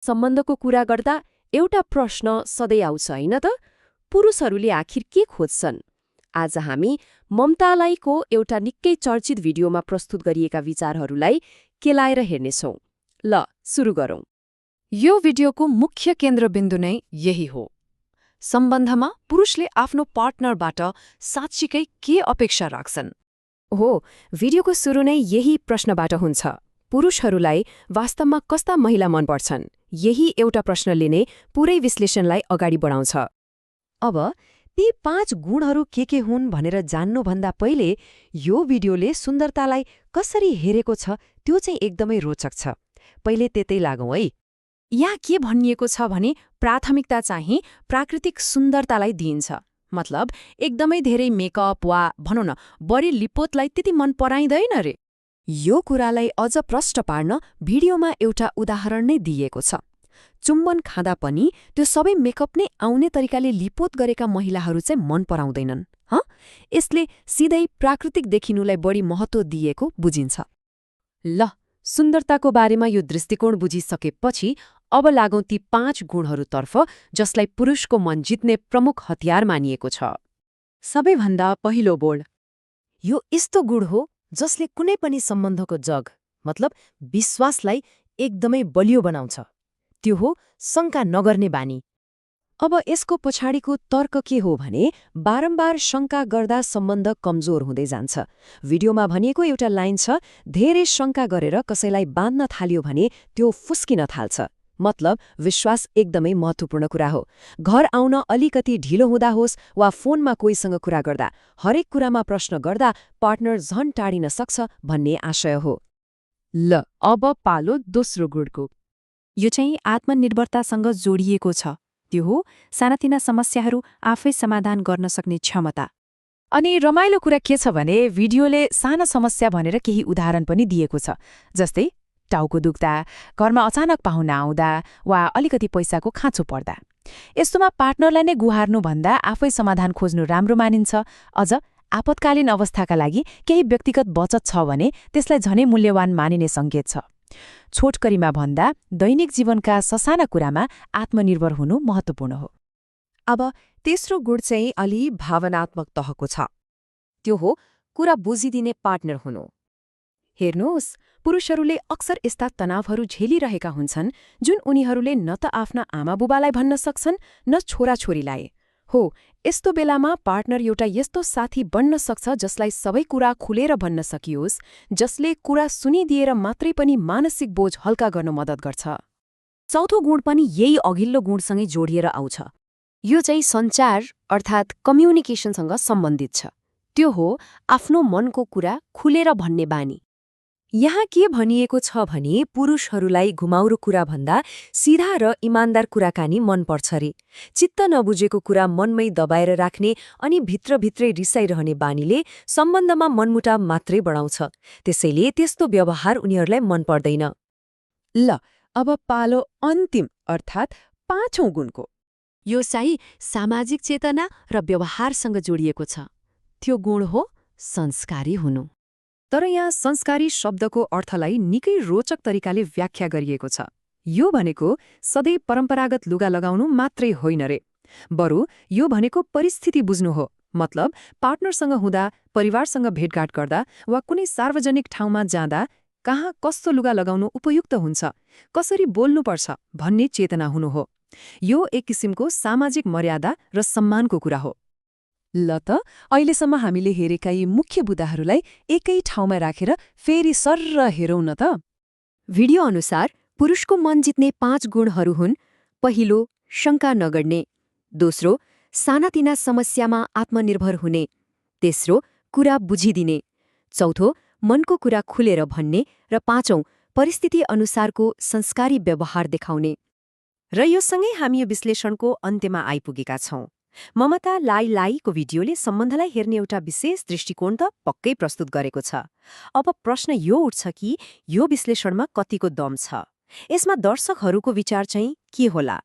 सम्बन्धको कुरा गर्दा एउटा प्रश्न सधैँ आउँछ होइन त? पुरुषहरूले आखिर के खोज्छन्? आज हामी ममतालाईको एउटा निकै चर्चित भिडियोमा प्रस्तुत गरिएका विचारहरूलाई केलाएर हेर्नेछौँ। ल, सुरु गरौँ। यो भिडियोको मुख्य केन्द्रबिन्दु नै यही हो। सम्बन्धमा पुरुषले आफ्नो पार्टनरबाट साँच्चीकै के अपेक्षा राख्छन्? हो, भिडियोको सुरु नै यही प्रश्नबाट हुन्छ। पुरुषहरूलाई वास्तवमा कस्ता महिला मनपर्छन्? यही एउटा प्रश्नले नै पुरै विश्लेषणलाई अगाडि बढाउँछ। अब ती 5 गुणहरू के हुन् भनेर जान्नुभन्दा पहिले यो भिडियोले सुन्दरतालाई कसरी हेरेको छ त्यो चाहिँ एकदमै रोचक छ। पहिले त्यतै लागौँ है। यहाँ के भनिएको छ भने प्राथमिकता चाहिँ प्राकृतिक सुन्दरतालाई दिइन्छ। मतलब एकदमै धेरै मेकअप वा भनौँ न बढी लिपोतलाई त्यति मन पराइँदैन रे। यो कुरालाई अझ प्रष्ट पार्न भिडियोमा एउटा उदाहरण नै दिइएको छ। चुम्बन खाँदा पनि त्यो सबै मेकअप नै आउने तरिकाले लिपोत गरेका महिलाहरू चाहिँ मन पराउँदैनन्। यसले सिधै प्राकृतिक देखिनुलाई बढी महत्त्व दिएको बुझिन्छ। ल, सुन्दरताको बारेमा यो दृष्टिकोण बुझिसकेपछि अब लागौँ ती 5 गुणहरूतर्फ जसलाई पुरुषको मन जित्ने प्रमुख हतियार मानिएको छ। सबैभन्दा पहिलो बोर्ड, यो यस्तो गुण हो जसले कुनै पनि सम्बन्धको जग मतलब विश्वासलाई एकदमै बलियो बनाउँछ। त्यो हो शङ्का नगर्ने बानी। अब यसको पछाडिको तर्क के हो भने बारम्बार शङ्का गर्दा सम्बन्ध कमजोर हुँदै जान्छ। भिडियोमा भनिएको एउटा लाइन छ, धेरै शङ्का गरेर कसैलाई बाँध्न थाल्यो भने त्यो फुस्किन थाल्छ। मतलब विश्वास एकदमै महत्त्वपूर्ण कुरा हो। घर आउन अलिकति ढिलो हुँदा होस् वा फोनमा कोहीसँग कुरा गर्दा, हरेक कुरामा प्रश्न गर्दा पार्टनर झन् टाढिन सक्छ भन्ने आशय हो। ल, अब पालो दोस्रो गुणको। यो चाहिँ आत्मनिर्भरतासँग जोडिएको छ। त्यो हो सानातिना समस्याहरू आफै समाधान गर्न सक्ने क्षमता। अनि रमाइलो कुरा के छ भने भिडियोले साना समस्या भनेर केही उदाहरण पनि दिएको छ। जस्तै टाउको दुख्दा, घरमा अचानक पाहुना आउँदा वा अलिकति पैसाको खाँचो पर्दा। यस्तोमा पार्टनरलाई नै गुहार्नुभन्दा आफै समाधान खोज्नु राम्रो मानिन्छ। अझ आपतकालीन अवस्थाका लागि केही व्यक्तिगत बचत छ भने त्यसलाई झनै मूल्यवान मानिने सङ्केत छ। छोटकरीमा भन्दा दैनिक जीवनका ससाना कुरामा आत्मनिर्भर हुनु महत्त्वपूर्ण हो। अब तेस्रो गुण चाहिँ अलि भावनात्मक तहको छ। त्यो हो कुरा बुझिदिने पार्टनर हुनु। हेर्नुहोस्, पुरुषहरूले अक्सर यस्ता तनावहरू झेलिरहेका हुन्छन् जुन उनीहरूले न त आफ्ना आमाबुबालाई भन्न सक्छन् न छोराछोरीलाई। हो, यस्तो बेलामा पार्टनर एउटा यस्तो साथी बन्न सक्छ जसलाई सबै कुरा खुलेर भन्न सकियोस्, जसले कुरा सुनिदिएर मात्रै पनि मानसिक बोझ हल्का गर्न मद्दत गर्छ। चौथो गुण पनि यही अघिल्लो गुणसँगै जोडिएर आउँछ। यो चाहिँ सञ्चार अर्थात् कम्युनिकेसनसँग सम्बन्धित छ। त्यो हो आफ्नो मनको कुरा खुलेर भन्ने बानी। यहाँ के भनिएको छ भने पुरुषहरूलाई घुमाउरो कुरा भन्दा सिधा र इमान्दार कुराकानी मनपर्छ रे। चित्त नबुझेको कुरा मनमै दबाएर राख्ने अनि भित्रभित्रै रिसाइरहने बानीले सम्बन्धमा मनमुटाव मात्रै बढाउँछ। त्यसैले त्यस्तो व्यवहार उनीहरूलाई मन पर्दैन। ल, अब पालो अन्तिम अर्थात् 5औं गुणको। यो चाहिँ सामाजिक चेतना र व्यवहारसँग जोडिएको छ। त्यो गुण हो संस्कारी हुनु। तर यहाँ संस्कारी शब्दको अर्थलाई निकै रोचक तरिकाले व्याख्या गरिएको छ। यो भनेको सधैँ परम्परागत लुगा लगाउनु मात्रै होइन रे। बरु यो भनेको परिस्थिति बुझ्नु हो। मतलब पार्टनरसँग हुँदा, परिवारसँग भेटघाट गर्दा वा कुनै सार्वजनिक ठाउँमा जाँदा कहाँ कस्तो लुगा लगाउनु उपयुक्त हुन्छ, कसरी बोल्नुपर्छ भन्ने चेतना हुनु हो। यो एक किसिमको सामाजिक मर्यादा र सम्मानको कुरा हो। ल त, अहिलेसम्म हामीले हेरेका यी मुख्य बुदाहरूलाई एकै ठाउँमा राखेर फेरि सर्र हेरौँ न त। भिडियो अनुसार पुरुषको मन जित्ने 5 गुणहरू हुन्: पहिलो, शङ्का नगर्ने; दोस्रो, सानातिना समस्यामा आत्मनिर्भर हुने; तेस्रो, कुरा बुझिदिने; चौथो, मनको कुरा खुलेर भन्ने; र 5औं, परिस्थिति अनुसारको संस्कारी व्यवहार देखाउने। र यो सँगै हामी यो विश्लेषणको अन्त्यमा आइपुगेका छौं। ममता लाईको भिडियोले सम्बन्धलाई हेर्ने एउटा विशेष दृष्टिकोण त पक्कै प्रस्तुत गरेको छ। अब प्रश्न यो उठ्छ कि यो विश्लेषणमा कतिको दम छ? यसमा दर्शकहरूको विचार चाहिँ के होला?